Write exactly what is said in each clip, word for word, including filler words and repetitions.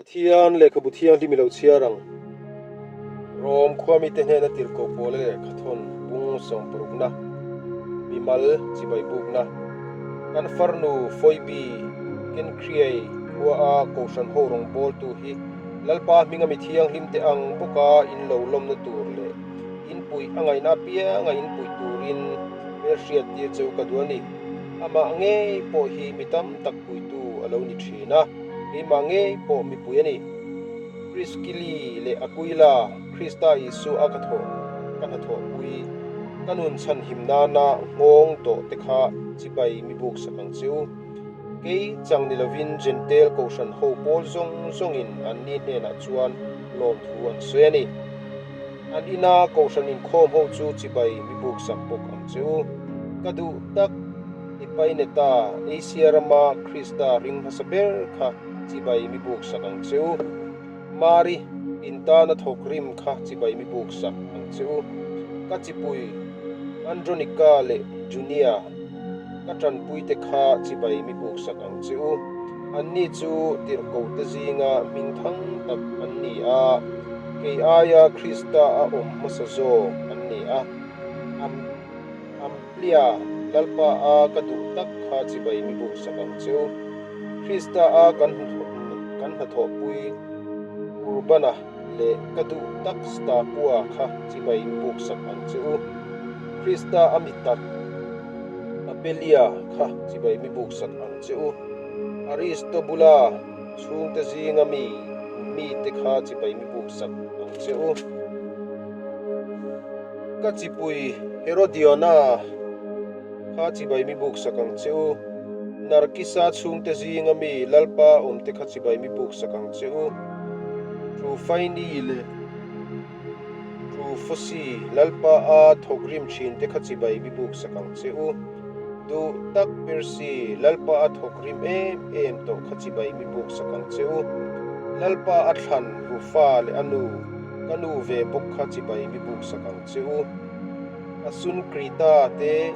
Pathian Lekhabu Thianghlim i lo chiarang. Rom khua mite hnena Tirko Paul lekhathaon bung sawm parukna. Mimal chibai bukna. Kan farnu Foibi Kenkhriai khua a kohran ho rongbawltu hi Lalpa hminga mi thianghlimte ang bawka in lo lawmna tur le inpui a ngaina apianga inpui turin hmelhriattir cheu ka duani. Ama ngei pawh hi mi tamtak puitu a lo ni thin a, keima ngei pawh mipui a ni. Priskili le Akuila, Krista Isu a ka thawh, ka hnathawhpui, ka nun chhanhim nana nghawng dawhte kha chibai mi buksak ang che u. Kei chang ni lovin Gentile kohran ho pawl zawng zawngin anni hnenah chuan lawmthu an sawi a ni. An ina kohran inkhawm ho chu chibai mi buksak bawk ang che u. Ka duh tak Epaineta, Asia rama Krista ring hmasa ber kha chibai mi buksak ang che u. Mari, Intana thawkrim kha chibai mi buksak ang che u. Ka chipui Andronika le Junia, ka ṭanpuite kha chibai mi buksak ang che u. Anni chu tirhkohte zinga hmingthang tak an ni a, kei aia Krista a awm hmasa zawk an ni a. Am-, Amplia, Lalpa a ka duh tak kha chibai mi buksak ang che u. Krista a kan hnathawh-, kan hnathawhpui Urbana le ka duh tak Stapua kha chibai mi buksak ang che u. Krista a mi tak Apelia kha chibai mi buksak ang che u. Aristobula chhungte zinga mi, mite kha chibai mi buksak ang che u. Ka chipui Herodiona kha chibai mi buksak ang che u. Narkisa chhungte zinga mi Lalpa awmte kha chibai mi buksak ang che u. Trufaini le Trufosi, Lalpa a thawkrim thinte kha chibai mi buksak ang che u. Duh tak Persi, Lalpa a thawkrim em em tawh kha chibai mi buksak ang che u. Lalpa a thlan Rufa le a nu, ka nu ve bawk kha chibai mi buksak ang che u. Asunkrita te,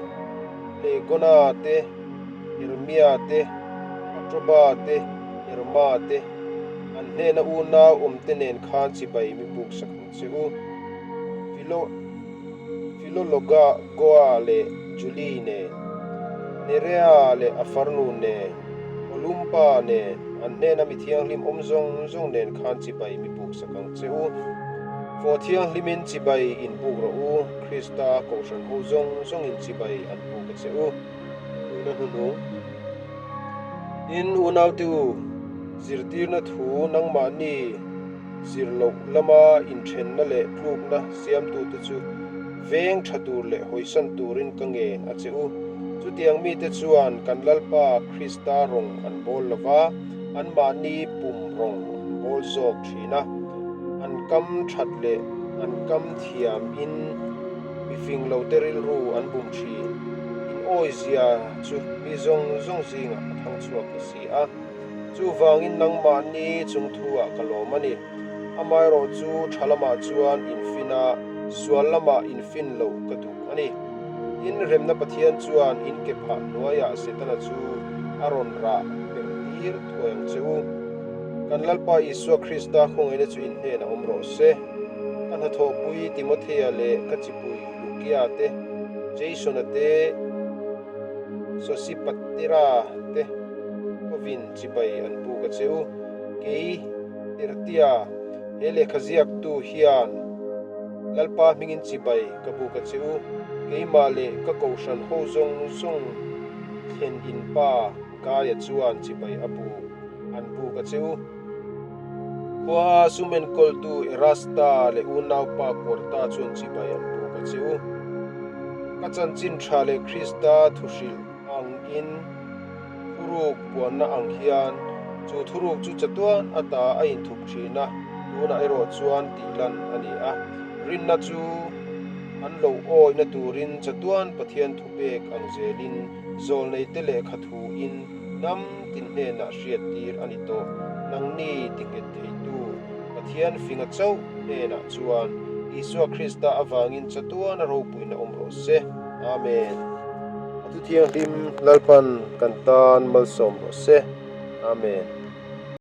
Legona te, Hermia te, Patroba te, Herma te, an hnena unau awmte nen khan chibai mi buksak ang che u. Philo-, Philologa, Goa le Julie nen, Nerea le a farnu nen, Olumpa nen, an hnena mi thianghlim awm zawng zawng nen khan chibai mi buksak ang che u. Fawh thianghlimin chibai inbuk rawh u, Krista kohran ho zawng zawngin chibai an buk a che u. Tuna hnuhnung. In unaute u, zirtirna thu nangmahni zir loh lama inṭhenna leh tlukna siamtute chu veng ṭha tur leh hawisan turin ka ngen a che u. Chutiang mite chuan kan Lalpa Krista rawng an bawl lo va, anmahni pum rawng an bawl zawk ṭhin a. An kam ṭhat leh an kam thiamin mi fing lote rilru an bum ṭhin. In awizia chu mi zawng zawng zingah a thang chhuak ta si a. Chuvangin nangmahni chungthuah ka lawm a ni. Amaherawhchu ṭha lamah chuan infin a, sual lamah infin loh ka duh a ni. In remna Pathian chuan in ke phah hnuaiah Setana chu a rawn rah ber tir thuai ang che u. Kan Lalpa Isua Krista khawngaihna chu in hnenah awm rawh se. Ka hnathawhpui Timothea leh ka chipui Lukia te, Jasona te, Sosipatera te hovin chibai an buk a che u. Kei Tertia, he lehkha ziaktu hian Lalpa hmingin chibai ka buk a che u. Keimah leh ka kohran ho zawng zawng thlen inpa Gaia chuan chibai a buk, an buk a che u. Khua sum enkawltu Erasta leh unaupa Kuarta chuan chibai an buk a che u. Ka chanchin ṭha leh Krista thuhrilh angin thuruk puanna ang hian chu thuruk chu chatuan ata a inthup ṭhin a, tunah erawh chuan tihlan a ni a. Rinna chu an lo awihna turin chatuan Pathian thupek ang zelin zawlneite lehkha thuin hnam tin hnenah hriattir a ni tawh. Nangni tinghet theitu Pathian finga chauh hnenah chuan Isua Krista avangin chatuana ropuina awm rawh se. Amen. A thu thianghlim Lalpan kan tan malsawm rawh se. Amen.